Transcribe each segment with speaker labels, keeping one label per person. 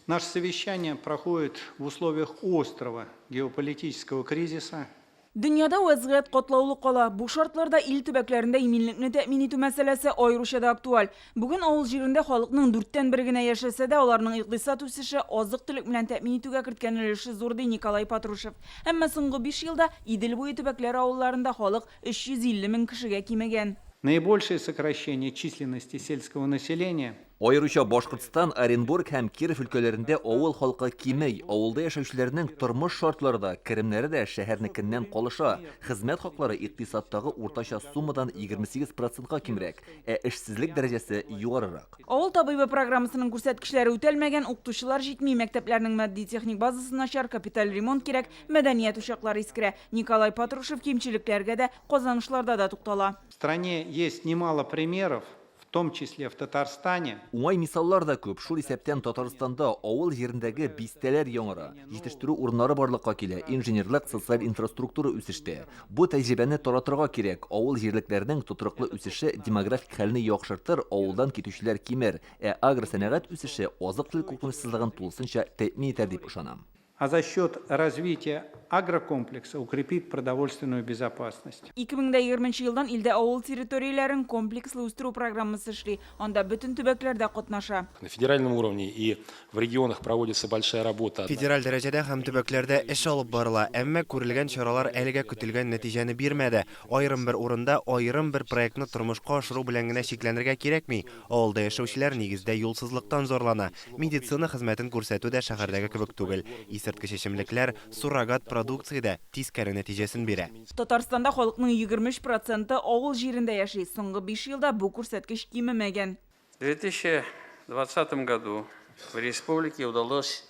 Speaker 1: Наше совещание проходит в условиях острого геополитического кризиса.
Speaker 2: Дөньяда вәзгыять катлаулы кала. Бу шартларда ил төбәкләрендә иминлекне тәэмин итү мәсьәләсе аеруча да актуаль. Бүген авыл җирендә халыкның дүрттән бере генә яшәсә дә, аларның икътисад үсеше, азык-төлек белән тәэмин итүгә керткән өлеше зур, ди Николай Патрушев. Әмма соңгы биш елда Идел буе төбәкләре авылларында халык 350 мең кешегә кимегән.
Speaker 1: Наибольшее сокращение численности сельского населения.
Speaker 3: Аеруча Башкортстан, Оренбург һәм Киров өлкәләрендә авыл халкы кими, авылда яшәүчеләрнең тормыш шартлары да, керемнәре дә шәһәрнекеннән калыша, хезмәт хаклары икътисадтагы уртача суммадан 28 процентка кимрәк, ә эшсезлек дәрәҗәсе югарырак.
Speaker 2: Авыл табибы программасының күрсәткечләре үтәлмәгән, укытучылар җитми, мәктәпләрнең матди-техник базасы начар, капиталь ремонт кирәк, мәдәният учаклары искерә. Николай Патрушев кимчелекләргә дә, казанышларда да туктала.
Speaker 1: В стране есть немало примеров, в том числе в Татарстане.
Speaker 3: Уңай мисаллар да күп, шул исәптән Татарстанда авыл җирендәге бистәләр яңара, җитештерү урыннары барлыкка килә, инженерлык, социаль инфраструктура үсештә. Бу тәҗрибәне таратырга кирәк, авыл җирлекләренең тотрыклы үсеше демографик хәлне яхшыртыр, авылдан китүчеләр кимер, ә агросәнәгать үсеше азык-төлек куркынычсызлыгын тулысынча тәэмин итәр дип ышанам.
Speaker 1: а за счет развития агрокомплекса укрепит продовольственную безопасность.
Speaker 2: 2020 елдан илдә авыл территорияләрен комплекслы үстерү программасы эшли, анда бөтен төбәкләр дә катнаша.
Speaker 4: На федеральном уровне и в регионах проводится большая работа.
Speaker 5: Федераль дәрәҗәдә һәм төбәкләрдә эш алып барыла, әмма күрелгән чаралар әлегә көтелгән нәтиҗәне бирмәде. Аерым бер урында аерым бер проектны тормышка ашыру белән генә чикләнергә кирәкми. Авылда яшәүчеләр нигездә юлсызлыктан зарлана. Медицина хезмәтен күрсәтү дә шәһәрдәге кебек түгел. Исерткеч эчемлекләр, суррогат продукция дә тискәре нәтиҗәсен бирә.
Speaker 2: Татарстанда халыкның 23 проценты авыл җирендә яши. Соңгы биш елда бу күрсәткеч кимемәгән.
Speaker 6: В 2020 году в республике удалось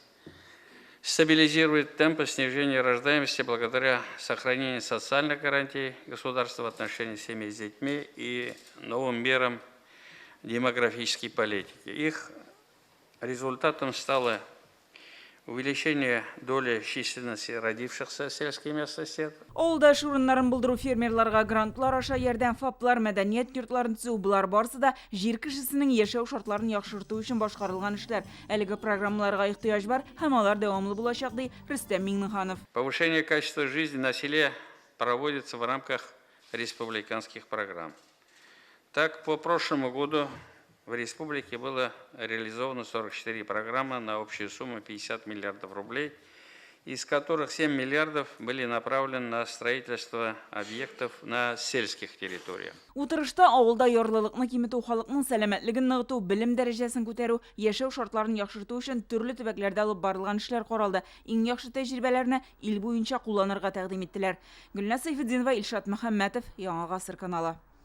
Speaker 6: стабилизировать темпы снижения рождаемости благодаря сохранению социальных гарантий государства в отношении семей с детьми и новым мерам демографической политики. Их результатом стало увеличение доли численности родившихся в сельской местности.
Speaker 2: Авылда эш урыннарын булдыру, фермерларга грантлар аша ярдәм, ФАПлар, мәдәният йортларын төзү, болар барысы да җир кешесенең яшәү шартларын яхшырту өчен башкарылган эшләр. Әлеге программаларга ихтыяҗ бар һәм алар дәвамлы булачак, ди Рөстәм Миңнеханов.
Speaker 6: Повышение качества жизни на селе проводится в рамках республиканских программ. Так, по прошлому году в республике было реализовано 44 программы на общую сумму 50 миллиардов рублей, из которых 7 миллиардов были направлены на строительство объектов на сельских территориях.
Speaker 2: Утырышта авылда ярлылыкны киметү, халыкның сәламәтлеген ныгыту, белем дәрәҗәсен күтәрү, яшәү шартларын яхшырту өчен төрле төбәкләрдә алып барылган эшләр каралды, иң яхшы тәҗрибәләрне ил буенча кулланырга тәкъдим иттеләр. Гөлназ Сәйфетдинова, Илшат Мөхәммәтов, Яңа Гасыр каналы.